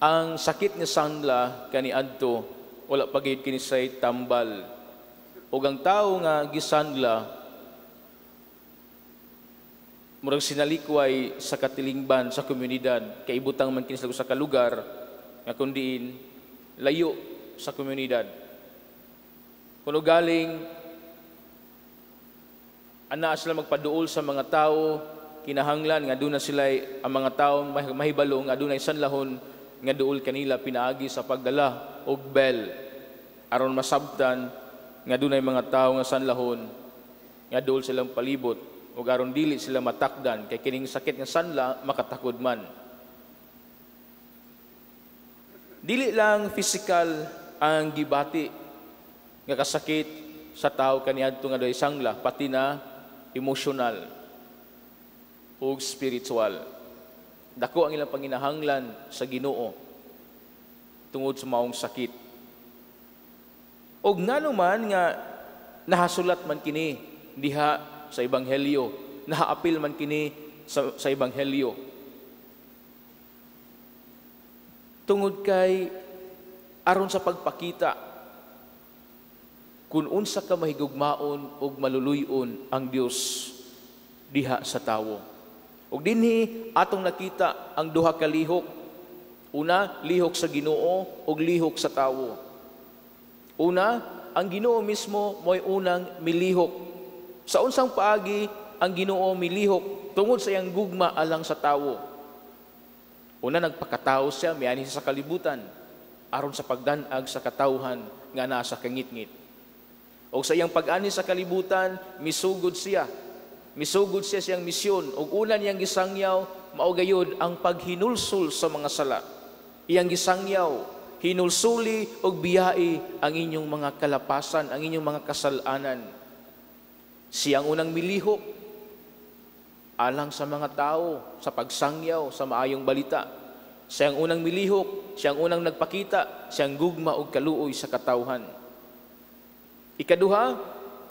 Ang sakit nga sangla kaniadto, wala pa gyud kini say tambal. Ug ang tawo nga gisangla, murag sinalikway sa katilingban sa komunidad, kay ibutang man kini sa ka lugar nga kun diin layo sa komunidad. Kuno galing ana sila magpaduol sa mga tao, kinahanglan nga aduna sila, ang mga tao mahibalo nga adunay sanlahon nga duol kanila pinaagi sa pagdala og bell aron masabtan nga adunay mga tao nga sanlahon nga duol silang palibot ug aron dili sila matakdan, kay kining sakit nga sanla makatakod man. Dili lang physical ang gibati nga kasakit sa tao kaniadto nga dunay sangla, pati na emotional ug spiritual. Dako ang ilang panginahanglan sa Ginoo tungod sa maong sakit. Og ngano man nga nahasulat man kini diha sa Ebanghelyo, nahaapil man kini sa Ebanghelyo? Tungod kay aron sa pagpakita kung unsa ka mahigugmaon ug maluluy-on ang Dios diha sa tawo. Ug dinhi atong nakita ang duha ka lihok. Una, lihok sa Ginoo ug lihok sa tawo. Una, ang Ginoo mismo mo'y unang milihok. Sa unsang paagi ang Ginoo milihok tungod sa iyang gugma alang sa tawo? Una, nagpakatao siya, mianhi siya sa kalibutan aron sa pagdanag sa katawhan nga naa sa kangitngit. O sa iyang pag-ani sa kalibutan, misugod siya. Misugod siya siyang misyon. Ug una niyang gisangyaw, mao gayud ang paghinulsol sa mga sala. Iyang gisangyaw, hinulsuli og biyai ang inyong mga kalapasan, ang inyong mga kasalanan. Siyang unang milihok alang sa mga tao sa pagsangyaw sa maayong balita. Siyang unang milihok, siyang unang nagpakita, siyang gugma og kaluoy sa katawhan. Ikaduha,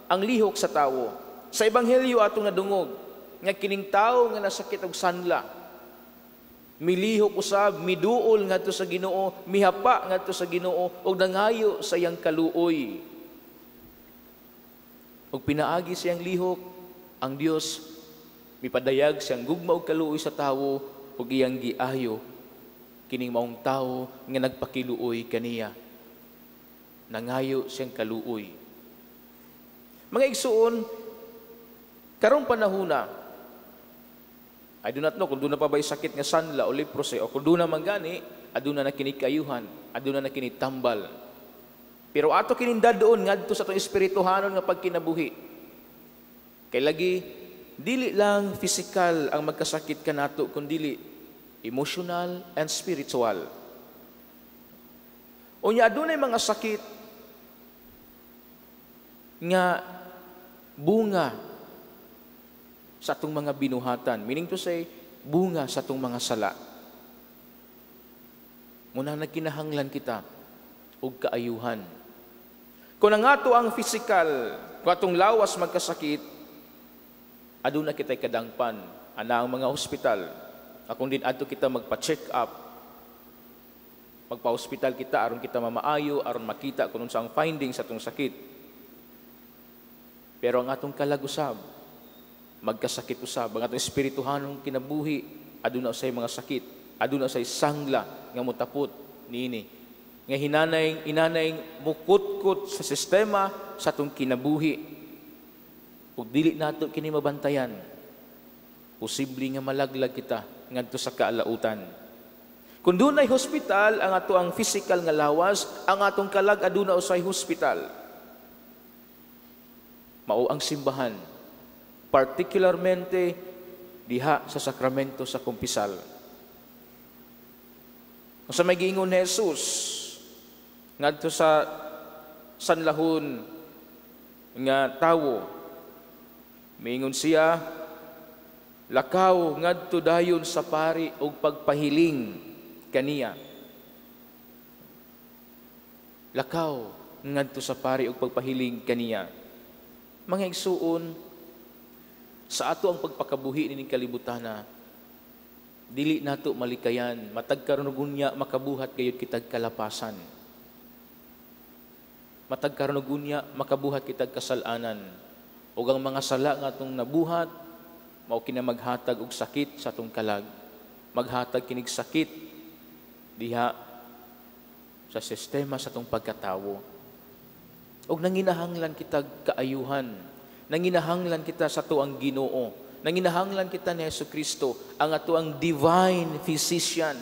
ang lihok sa tawo. Sa Ebanghelyo atong nadungog nga kining tawo nga nasakit og sanla, milihok usab, miduol ngadto sa Ginoo, mihapa ngadto sa Ginoo ug nangayo sa iyang kaluoy. Ug pinaagi siyang lihok, ang Dios mipadayag siyang gugma ug kaluoy sa tawo ug iyang giayo kining maong tawo nga nagpakiluoy kaniya. Nangayo siyang kaluoy. Mga igsuon, karong panahona, I do not know kung doon na pa ba'y sakit nga sanla o leprosy, o kung doon na man gani, aduna na kini kaayuhan, aduna na kini tambal. Pero ato kininda doon ngadto sa atong espirituhanon nga pagkinabuhi. Kay lagi, dili lang physical ang magkasakit kanato, kundili emotional and spiritual. Unya adunay mga sakit nga bunga sa atong mga binuhatan. Meaning to say, bunga sa atong mga sala. Muna nagkinahanglan kita og kaayuhan. Kung ang ato ang physical, kung atong lawas magkasakit, aduna kita'y kadangpan. Ana ang mga hospital. Akong din adto kita magpa-check up. Magpa-hospital kita aron kita mamaayo, aron makita kung unsa ang findings sa atong sakit. Pero ang atong kalag usab, magkasakit usab, ang atong espirituhanong kinabuhi, aduna usay mga sakit, aduna usay sangla nga motapot niini. Nga hinanay, inanay mukutkot sa sistema sa atong kinabuhi. Ug dili nato kini mabantayan, posible nga malaglag kita ngadto sa kaalautan. Kung dunay hospital ang ato ang physical nga lawas, ang atong kalag aduna usay hospital. Mao ang simbahan, particularmente diha sa sakramento sa kumpisal. Kung sa may giingon ni Jesus ngadto sa sanlahon nga tawo, miingon siya, "Lakaw ngadto dayon sa pari og pagpahiling kaniya." Lakaw ngadto sa pari og pagpahiling kaniya. Mga igsuon, sa ato ang pagpakabuhi nining kalibutana, Dili nato malikayan, matag karon ug unya makabuhat gayud kitag kalapasan. Matag karon ug unya makabuhat kitag kasalanan. Ug ang mga sala nga atong nabuhat mao kina maghatag og sakit sa atong kalag. Maghatag kinig sakit diha sa sistema sa atong pagkatawo. Og nanginahanglan kitag kaayuhan. Nanginahanglan kita sa atuang Ginoo. Nanginahanglan kita ni Hesus Kristo, ang atuang divine physician.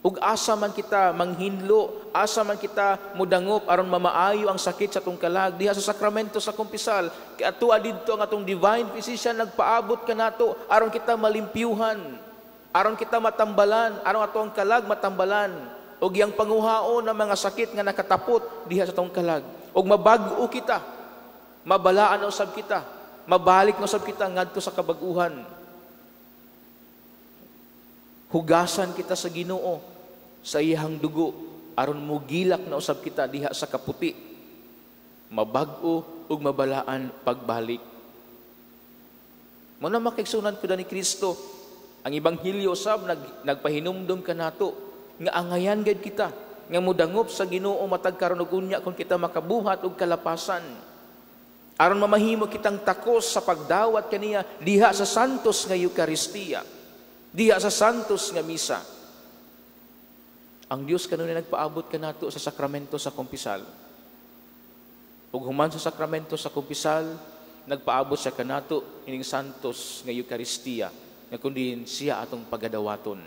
Ug asa man kita manghinlo, asa man kita mudangop aron mamaayo ang sakit sa atong kalag diha sa sakramento sa kumpisal. Kay atua didto ang atong divine physician, nagpaabot kanato aron kita malimpyuhan, aron kita matambalan, aron ato ang kalag matambalan ug iyang panguhaon ang mga sakit nga nakatapot diha sa atong kalag. Ug mabag-o kita, mabalaan na usab kita, mabalik na usab kita ngadto sa kabag-uhan. Hugasan kita sa Ginoo sa iyang dugo aron mugilak na usab kita diha sa kaputi, mabag-o ug mabalaan pagbalik. Mao na, mga kaigsuonan ko ni Kristo, ang ebanghelyo usab nagpahinumdom kanato nga angayan gayud kita nga mudangop sa Ginoo matag karon ug unya kung kita makabuhat og kalapasan aron mamahimo kitang takos sa pagdawat kaniya diha sa santos nga Eukaristiya, diha sa santos nga misa. Ang Dios kanunay nagpaabot kanato sa sakramento sa kumpisal. Ug human sa sakramento sa kumpisal, nagpaabot siya kanato ining santos nga Eukaristiya nga kundi siya atong pagadawaton.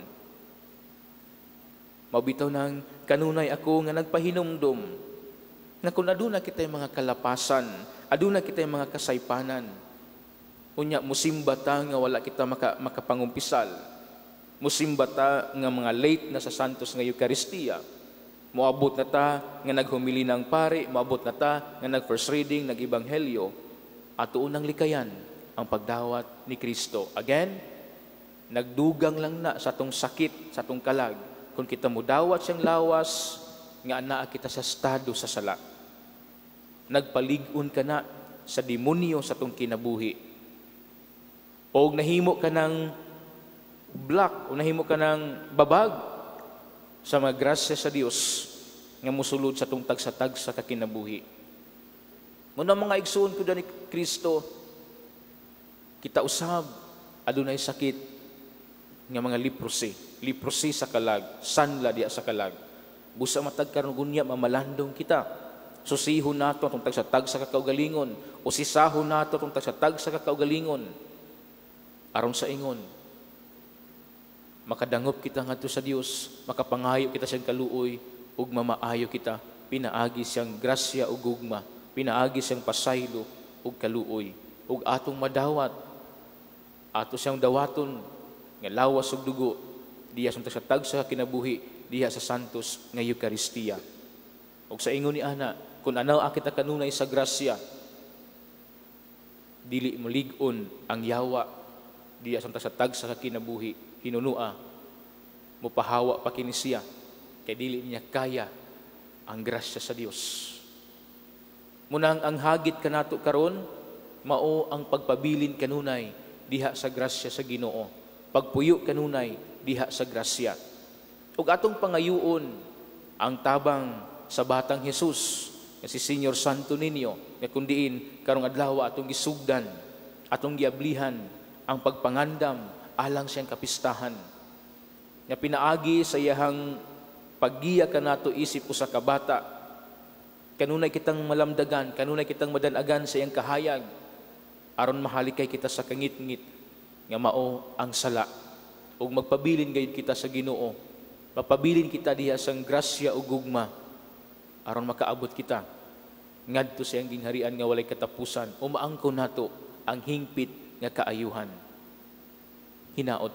Mabitaw nang kanunay ako nga nagpahinumdom na kung aduna kita'y mga kalapasan, aduna kita'y mga kasaypanan, unya musimba ta nga wala kita makapangumpisal, musimba ta nga mga late na sa santos nga Eukaristiya, moabot na ta nga naghumili ng pare, moabot na ta nga nag first reading, nag-ebanghelyo, ato unang likayan ang pagdawat ni Kristo. Again, nagdugang lang na sa atong sakit, sa atong kalag, kung kita mudawat siyang lawas, nga anaa kita sa estado sa sala. Nagpalig-on ka na sa demonyo sa atong kinabuhi. O nahimo ka ng block o nahimo ka ng babag sa mga grasya sa Dios nga musulod sa atong tagsa-tagsa ka kinabuhi. Muna, mga igsoon ko ni Kristo, kita usab adunay sakit nga mga leprosy, leprosy sa kalag, sanla diya sa kalag. Busa matag karon unya mamalandong kita. Susihon nato atong tagsa-tagsa ka kaugalingon, usisahon nato atong tagsa-tagsa ka kaugalingon. Aron sa ingon, makadangop kita ngadto sa Dios, makapangayo kita siyang kaluoy ug mamaayo kita pinaagi siyang grasya ug gugma, pinaagi siyang pasaylo ug kaluoy, ug atong madawat, ato siyang dawaton nga lawas ug dugo diha sa tagsa kinabuhi diha sa santos nga Eukaristiya. Ug sa ingon ni ana, kung anaw kita kanunay sa grasya, dili mo lig-on ang yawa diha sa tagsa kinabuhi. Hinunua mupahawa pa kini siya kay dili niya kaya ang grasya sa Dios. Munang ang hagit kanato karon mao ang pagpabilin kanunay diha sa grasya sa Ginoo, pagpuyo kanunay diha sa grasya, ug atong pangayuon ang tabang sa batang Hesus nga si Senior Santo Niño, nga kundiin karong adlaw atong gisugdan, atong giablihan ang pagpangandam alang siyang kapistahan, nga pinaagi sa iyahang paggiya kanato isip usa ka bata. Kanunay kitang malamdagan, kanunay kitang madanagan sa iyang kahayag aron mahalikay kita sa kangitngit nga mao ang sala, ug magpabilin gayud kita sa Ginoo, mapabilin kita diha sang grasya ug gugma aron makaabot kita ngadto sa iyang gingharian nga walay katapusan o maangkon nato ang hingpit nga kaayuhan. Hinaot.